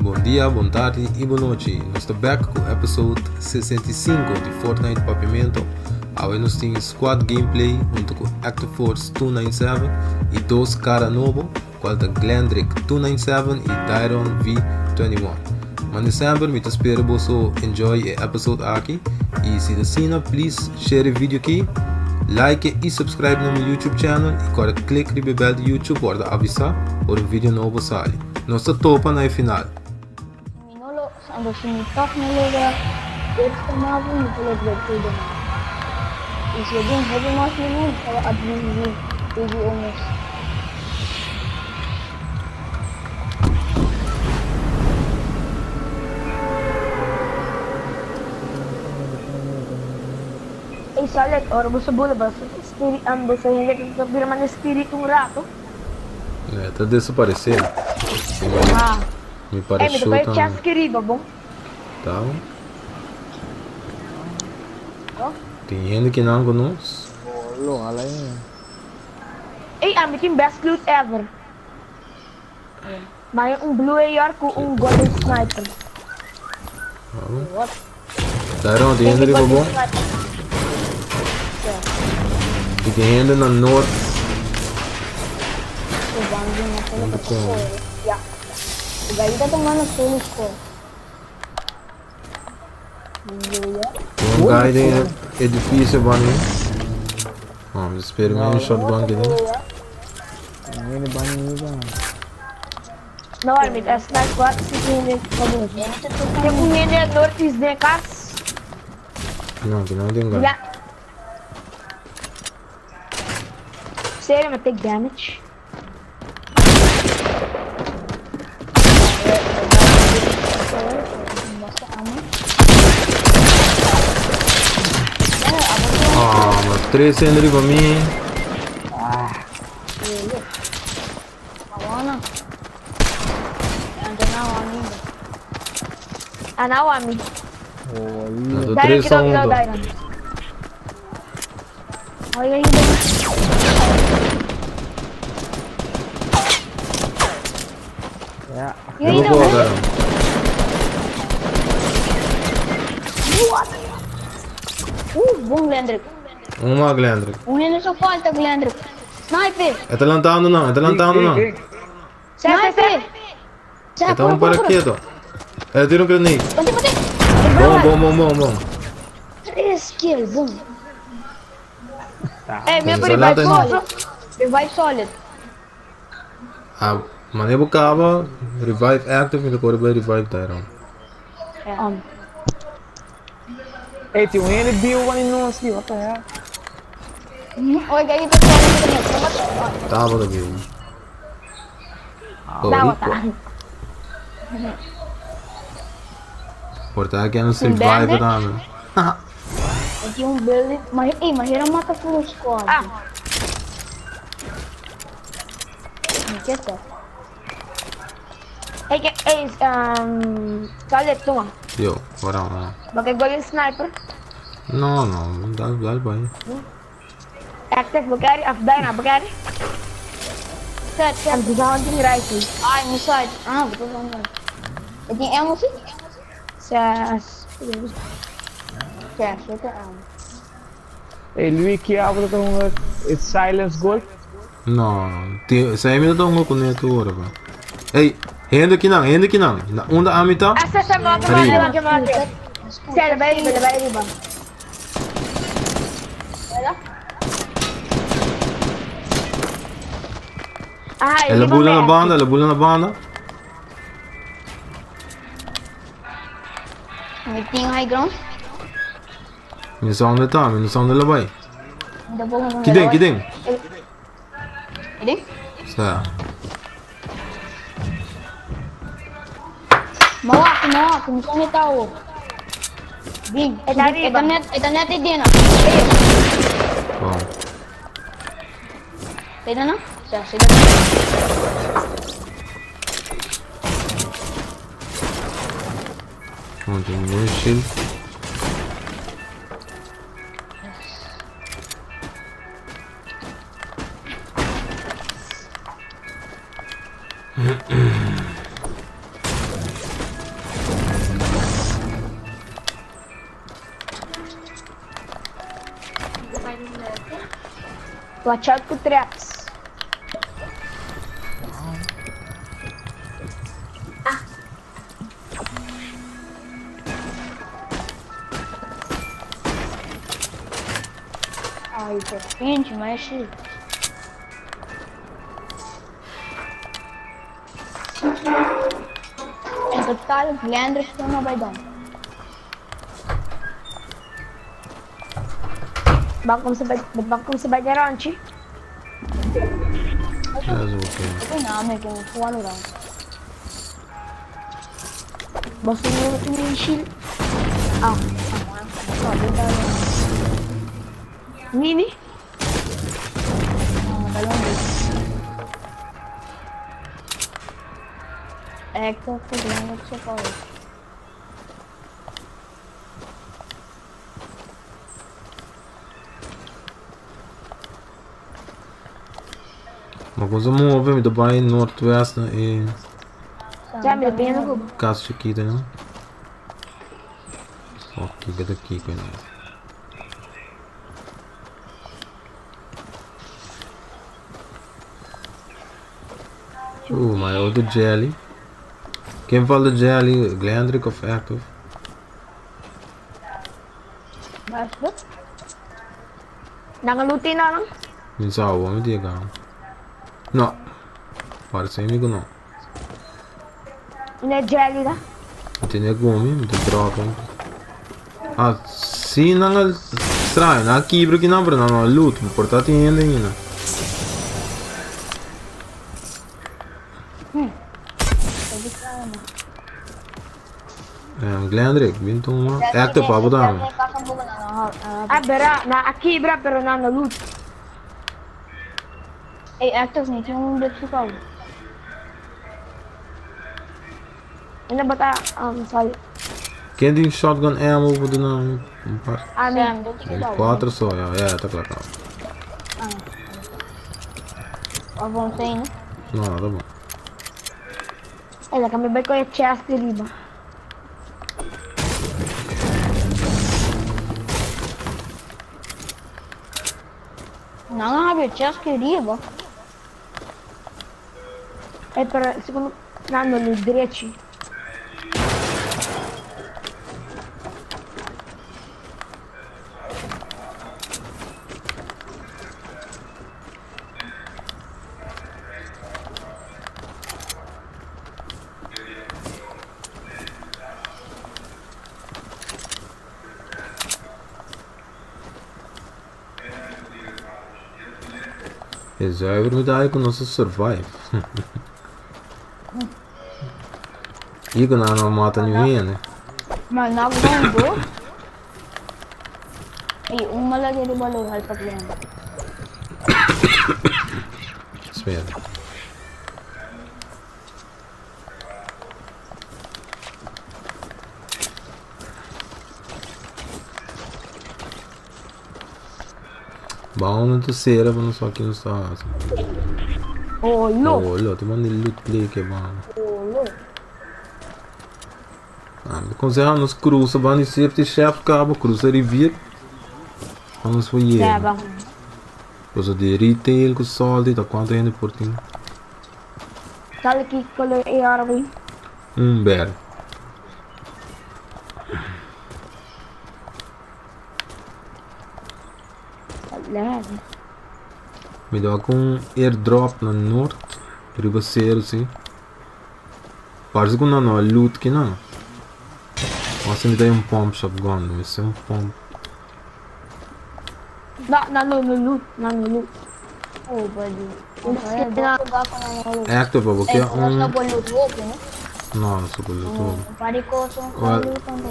Bon dia, bon tardi y bon nochi. Nos ta back cu episode 65 di Fortnite Papiamento. Awe nos tin squad gameplay hunto cu Active Force 297 y dos cara nobo, cual ta Glendrick 297 y Dairon V21. Mane semper mi ta spera boso enjoy e episode aki y si ta asina please share e video aki, like y subscribe na mi YouTube channel y corda click riba e bell di YouTube pa ora ta avisa ora un video nobo sali. Nos ta topa na e final. Mi no lo, anto si mi tòg no logra eerste mavo, mi ta logra tweede mavo. I si e bin hopi mas mihó, mi ta abuse PGO mes. Ey Salet, ora bo sa bula bo spiri bo sa hende ta bira manera spiritu un rato. E ta desaparecé. Ah. Mi Ey, mi ta pareció pone tan. chest ki riba, bon. Ta. Tin hende kinan cu nos. Bolo, hala ahí. Ey, ami tin best loot ever. Maya un blue AR cu un golden sniper. What? Daarom, tin hende riba bon. Y tin hende na noord. Ja. Gallita tomando solo score. Tin un guy den edificio bani. Oh, mi spera mi un shotgun kini. No, mi ta snipe wat si tin hende famoso. Tin un hende northeast den kas. No, ki no tin guy. Ja. Serio, mi take damage. Ah, ma tres hende riba mi. Ana wami. Na to tres Dairon, cuidado, son cuidado, junto. Dairon. Oiga, ainda. Ja. E ainda, Riba bo, Dairon. What? Bom Glendrick. Un ma Glendrick. Un hende so falta Glendrick. Sniper! E ta lantando nan, e ta lantando nan. Sniper! E ta un para quieto. E tira un grenade. Bate, bate! Bom, bom, bom, bom, bom. Tres kill, bom. Ey, mi Entonces, por lata revive no. otro. Revive solid. Ah, mane bo caba, revive active, mi ta corre bay revive Dairon. Ey, tin un hende biu bani nos ki, what the hell? Oiga, ahí está solid. Tabata biu. Tabata. Boricua. Por ta que no survive tambe. Aqui um building. Mas, ei, mas era mata full squad. Ah. Que tá? Ey, ey, Solid, tuma. Yo, ora, ora. Bo ke golden sniper. No, no, dal, dal bay. Active, bo ke of Dairon, bo ke? Set, set. I'm hunting rifle. Ai, mi side. Ah, vou tô Eu tenho ammo, sim? Sa Quer, eu tenho ammo. Ey, Luis, ki abo ta hunga It's Silence Gold? No, sa mi ta hunga ku neto ora ba. Ey, hende kinan, hende kinan. Na unda ami ta? Asa sa mga Arriba. mga mga mga. Sir, bay riba, bay riba. Wala? Ah, El a bula na banda, el a bula na banda. Mi tin high ground. Mi sa unda ta, mi no sa unda el a bai. Ainda vou Ki den, ki den? Ki den? Sa. Mawak, mawak, mi sa tao. Bing. E ta riba. Ito net, ito net din ah. Bom. Pwede na? Sa, sige. Bom, tin un shield. Watch out ku traps. Ai, por fin, mas shi. En total, Leandro no bai down. Ban kumsa bai, ban kumsa bai garanti. Dat is oké. Uy, na, may kung kuwalo lang. Basta mo ito yung shield. Ah, Sabi tayo. mini. Ah, dalawang base. Ecco, ko sa power. Maar kung move, mi bai northwest na e Já me depende ko. cas chiquita, no? Ok, kita aqui com ele. Maar outro jelly. Quem fala jelly? Glandrick of Active? Basta? Nangaluti na lang. Minsan ako, hindi ka. No. Para sa amigo no. Na jelly na. Tinha gumi, muito dropa. Ah, sim, não estranho, na quibra que não, não, não, loot, portátil ainda ainda. Sabi ka ano. É, Glandrick, vinto uma. Active, papo dame. Ah, bera, na akibra pero na nalut. Eh, active nito yung blitz ko. Ano ba ta? Sorry. Quem tem shotgun ammo, vou dar um par. Ah, Sam, don't Tem quatro só, é, é, tá claro. Avancei, no? Não, tá bom. Ay, kami ba ko yung chest di riba? Nangahabi, chest kay ba? Eh, pero siguro na nalut diretso. É zuiver moet eigenlijk onze survive. Hier kan nou mata nu heen, hè. Maar nagbondo. Ay, umalagay di ba luhal pag yan? Espera. Bom, terceira, vamos só aqui no só. Oh, lo. Oh, lo, ti mandi il loot play che va. Oh, lo. Ah, me aconselho nos cruza, van die safety chef cabo, cruza rivier. Vamos voor Yeah, je. bang. Cosa di retail con soldi, da quanto è portino? Dale ki color AR ba? Un bel. Lahat. Mi dá com airdrop na norte, ribaceiro sim. Parece que não, não, é loot que não. Nossa, me dá um pump shotgun, mas é um pump. Na, na no no loot, na no loot. Oh, pwede. Okay, baka baka na loot. Active, porque Eh, é kung um. na po loot walk, no? Não, não sou com loot. Pari ko sa Well- loot ang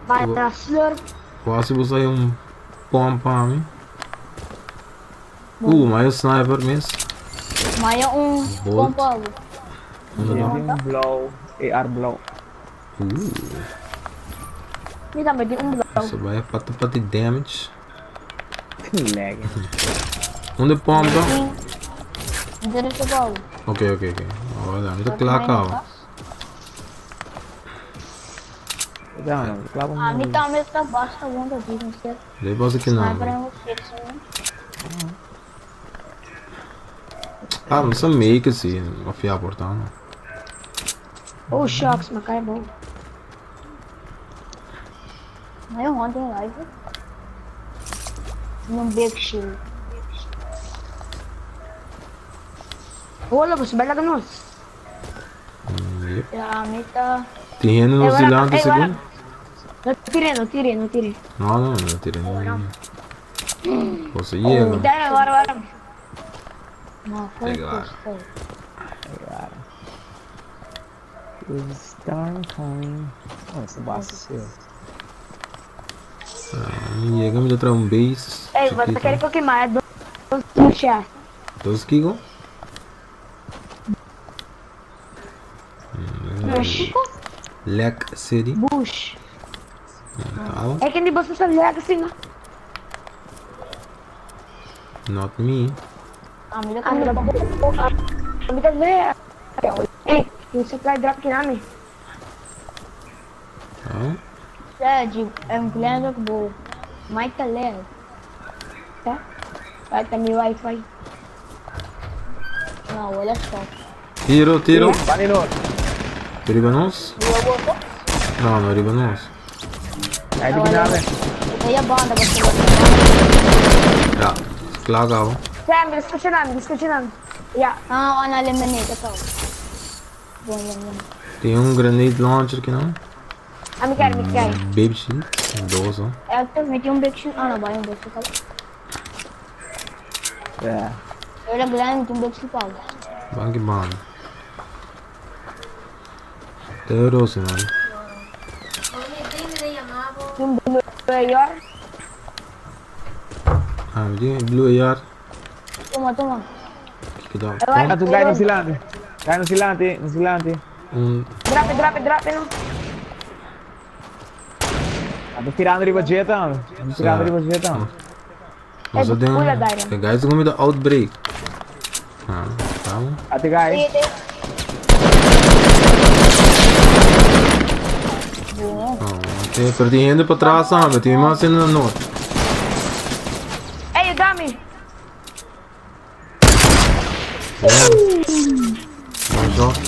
Para slurp. Quase você um pump a mim. Mas o sniper mesmo. Maya um Bolt. pompa. Yung blow, AR blow. Hindi tama di um blow. Isso vai pati pati damage. Lag. Onde pompa? Diretso pa. Ok, ok, ok. Olha, muito claro, Não, claro. Ah, mi tama está basta bom da business. Depois aqui não. Sniper ang fix mo. Ah, mi sa make si, of ya por ta no. Oh shucks, mi a kai bou. Ma yung hunting rifle. Yung big shield. Hola, boso bai laga nos. Yep. Ya, mi ta. Tin hende nos dilanti segun? No tire, no tire, no tire. No, no, no tire. No, no. Boso yega. Dale, wara, wara. No, foi Legal. foi. Oh, esse baixo. Mi yega mi ta traha un base. Ey, bo ta kere ku kima e dos mucha. Dos kiko? Bush. Lek City. Bush. Tava. E ken di boso sa lek asina? Not me. Ami ta Ami ta Ami ta ve. Ey, tin supply drop kinami. Oh. Sergi, em Glendor bo Mike ta leg. Ta? Falta mi wifi. No, wala stop. Tiro, tiro. Bani nos. Riba nos? Riba boso? No, no riba nos. Ay, di kinami. Kaya banda ba sa Ja, klaar gauw. Sam, diskusyonan, diskusyonan. Ja. Ah, ako na eliminate ito. Bon, bon, bon. Tin un grenade launcher ki nan. Ami kier, mi kier. Baby shield. Dos oh. Active, mi tin un big shield. Ah, no, bai un big shield. Yeah. Pero glan, mi tin un big shield pa. Ban ki ban. Te rosi man. Tin blue AR. Ah, mi tin blue AR. Tuma, tuma. Kiko da? Ah, tu gai nos dilanti. Gai nos dilanti, nos dilanti. Un Drop it, drop it, drop it no. Ah, tu tirando riba dje tambe. Tu tirando riba dje tambe. Nos a den e guys ta comida outbreak. Ah, tamo. A te guy. Oh, te, pero tin hende pa tras tambe, tin mas hende na noord. Ey, yudami. One shot.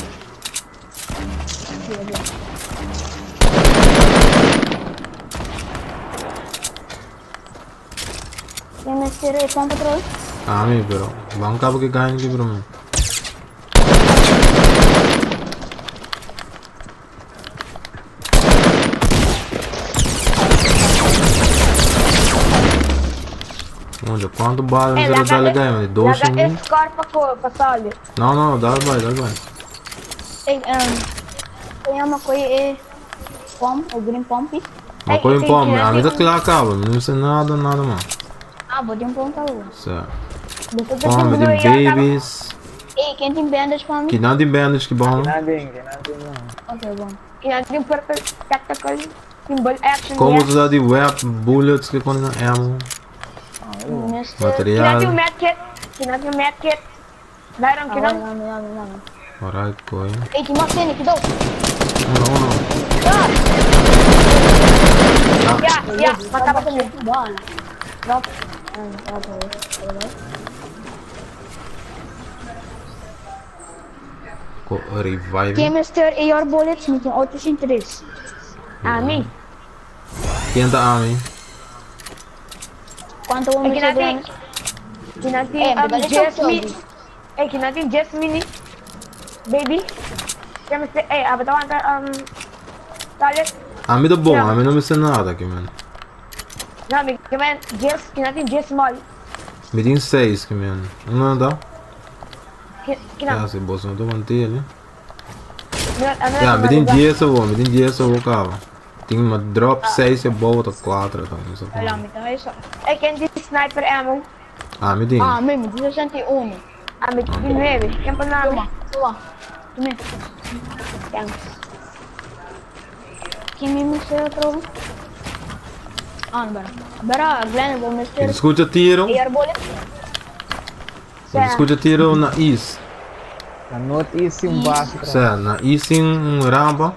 Ken mester e pump patrol? Ami, pero ban cabo que caen aquí, bro. Onde, quanto bala Ey, nos laga dale e- gai, man? Dos laga e mil. score pa ko, pa solid. No, no, dale bai, dale bai. Ey, um, kaya makoy e pump, o green pump eh? Ma Ey, koy ey, pump, ey, a mi ta ey. kla caba, mi no sé nada, nada man. Ah, bo tin pump caba. Sa. Bo ta Pump, mi tin babies. Ey, ken tin bandage pa mi? Ki nan tin bandage ki bon? Nan tin, nan tin no. Ok, bon. Ki nan tin purple tactical symbol action Como yeah. tu da di web, bullets, ki kon nan ammo, Mister. Ki nan material. tin medkit, ki nan tin medkit. Dairon ki nan. Dame, dame, dame. Alright, koy. Ey, tin mas hende, cuidao. Uno, uno. Ya, ya, mata pa mi. Bala. Drop. Ko revive. Ken mester AR bullets, mi tin ocho sin tres. Ami. Ken ta ami? Cuanto bo Ey, mester ki nan grande? tin, ki nan tin Eh, um, bale Jess chow mi. chow. Ey, ki nan tin Jess mini. Baby. Ken mester, ey, abo ta wanta um, toilet. Ami ta bon, ami no mester nada aki man. No, mi ke men Jess, ki nan tin Jess small. Mi tin seis ki men. Unda nan ta? Ki, ki nan. Ya, si boso no ta want'é li. Mi, ami Ya, mi tin no ta dies awor, mi tin dies awor kaba. Tin ma drop seis e bobo ta cuatro ta, no sa Hola, como. mi ta eso. Ey, ken tin sniper ammo? Ah, mi tin. Ah, mi, mi tin 61. Ah, mi tin nuebe. Ken por nami? Tuma, tuma. Tuma. Thanks. Ken mi mester otro? Ah, no, bera. Bera, Glenn, bo mester. Mi ta scucha tiro. AR bullet. Mi ta scucha tiro na east. Na north east tin un base. Sea, na east tin un rampa.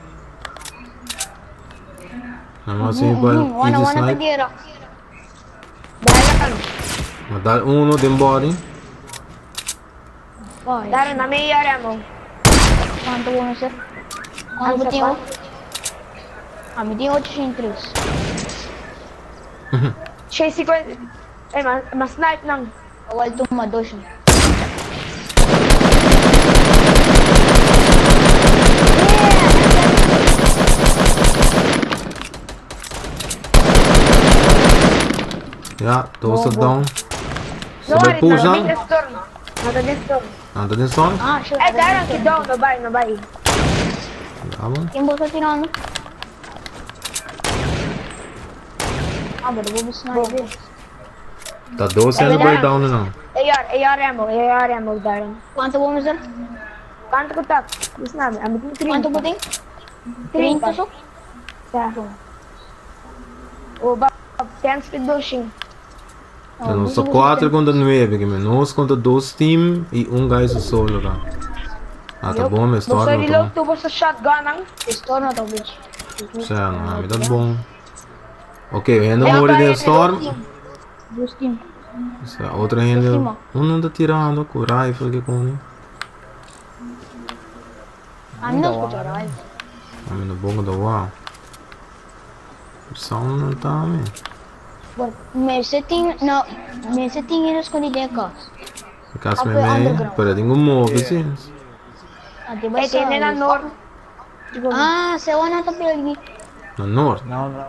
Na mas tin pa easy snipe. Ma dal uno den body. Darren, na mi yare amo. Kuantu bo mester? Kuantu bo tin awo? Ami tin 803. Shei 50. Ey, ma, ma snipe nan. Awal tuma dos. Ja, dos ta down. No Sa bai worry, push na nan. mi storm. Na ta den storm. Nan ta den storm? Ah, sure. Ey, Darren, ki down, no bai, no bai. Ja, man. Ken bo ta tirando? Ah, pero bo snipe. Ta dos hende bai down nan. AR, AR ammo, AR ammo, Darren. Kuantu bo mester? Kuantu ku ta? Bisa mi, ami tin 30. Kuantu bo tin? 30 so? Ja. O ba, 10 speed doshin. Ta nos ta 4 kontra 9, ke men nos kontra dos team i un guy su solo ta. Ah, ta bon me Bo storm sa no ta reload bon. tu bo sa shotgun nan. Storm no ta bitch. Sa, no, ami ta bon. Ok, hende muri den storm. Dos team. Sa, otro hende, un no ta tirando ku rifle ke koni. Ami no skucha rifle. Ami no bon ku ta wou. Sound no ta mi. Bon, mester tin, no, mester tin hende skondí den e kas. E kas me me, pero tin ku move si. Ah, te bai E tiene na sa. nort. Ah, se wana ta peli. Na nort. No, no.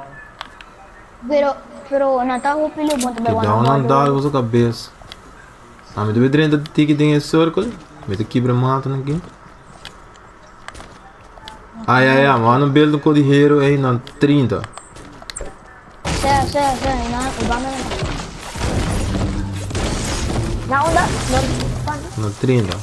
Pero, pero na ta hopi lo bon ta bai Ki wana down nan bordo. dal boso kabes. Ami debe drenta tiki den e circle. Mi ta kibra mata nan aki. Ai ai ai, ma no build un di hero ei na 30. Sea, sea, sea, na, banda na. Na unda? Nort. Na 30.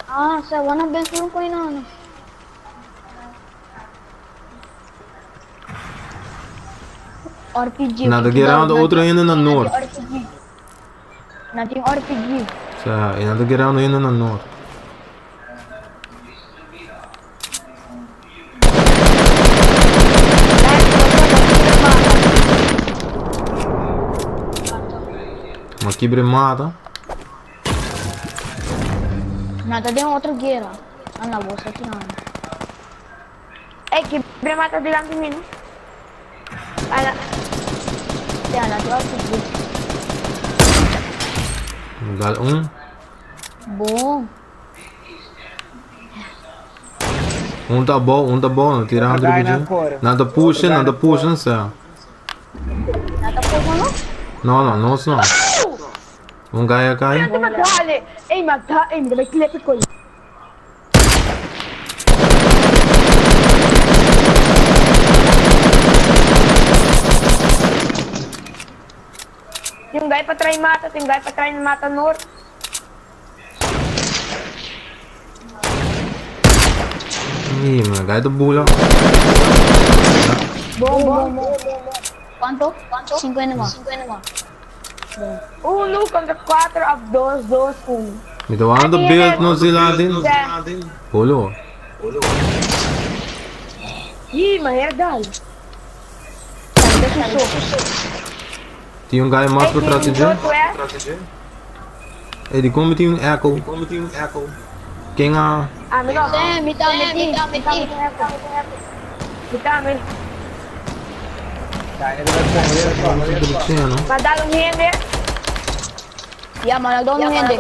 Ah, sea, wana build un koi na. no. RPG. Na ta gerando otro hende na nort. RPG. Na tin RPG. Sa, e na ta gerando hende na nort. Ma kibre mata. Na ta den otro guera. Anda, bo sa tirando. Ey, kibre mata dilanti mi, no? Ala. Ya, na tin RPG. Dal un. Bon. Un ta abou, un ta abou, no tirando Otro guy riba na dje. kore. Nan ta pusha, nan ta pusha, sa. Na ta pusha no? No, no, nos no. Un guy a kai. Ey, matale! Ey, mata! Ey, mi ta bai klepe koi. Tin un guy pa trai mata, tin un guy pa trai mata Noord. Ih, man, guy ta bula. Bon, bon. Kuantu? 50 mas. Unu kontra 4 of 2, 2, 1. Mi ta wak nan build nos dilanti. Bolo. Ih, ma her dal. Tin un guy mas pa tras di dje. Ey, di kon mi tin un echo? Ken a. Ami no. Sí, mi ta, mi ta, mi ta. Mi tambe. No? Ma dal un hende. Ya, ma dal un hende.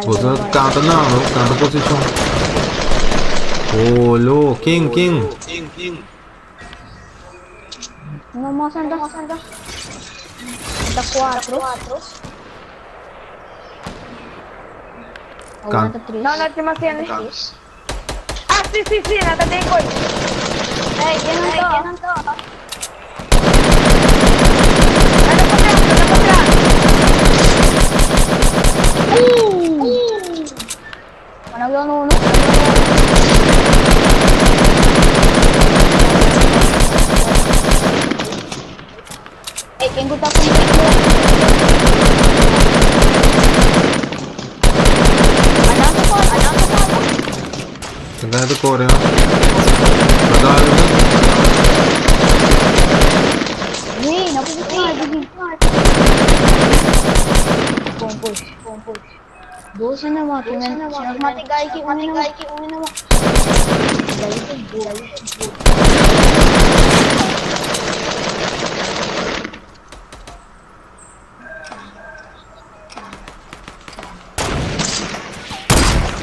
Boso kanta nan, no? Kanta posishon. Olo, ken, ken? No mas anda. Ta 4. Kan- Aguanta 3. No, no tin mas hende. Ah, si, si, si, nan ta den koi. Ey, ken nan ta? Nan ta patras, nan ta patras. Managyan uno. Ey, ken ku ta completo? Ananto pa, ananto pa. Basta gana ta kore, no? Badal, no? Nee, no pwede snipe. Bom push, bom push. Dos na naman, kimen. Sinas matigay ki umi naman. Dali ko, go.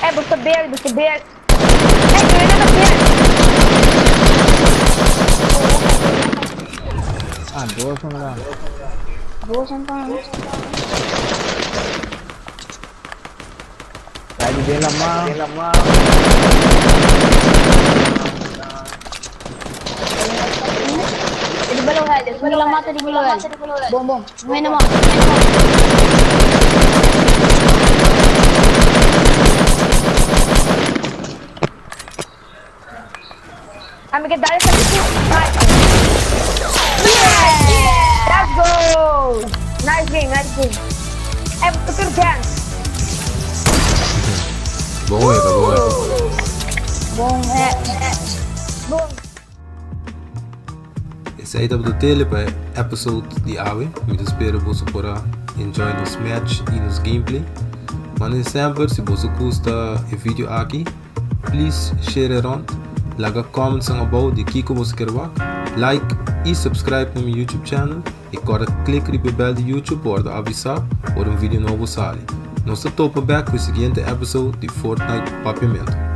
Eh, basta beer, basta beer. Eh, kun je net op beer? Ah, dos na lang. Dos ang pa. Dali din lamang. Di ba lawel? Di ba mata di ba lawel? Bom bom. Umi naman. I'm gonna get that. Yeah! Let's go! Nice game, nice game. Eh, look at dance. Bon wega, bon wega. Bom eh. Boom. Esey tabata tele pa episode di awe. Mi ta spera boso por a enjoy nos match y nos gameplay. Manera semper, si boso gusta e video aki, please share it on. Laga comments abou di kico boso kier wak. Like y subscribe na mi YouTube channel. Y corda click e bell di YouTube pa avisa ora un video nobo sali. Nos ta topa back cu e siguiente episode di Fortnite Papiamento.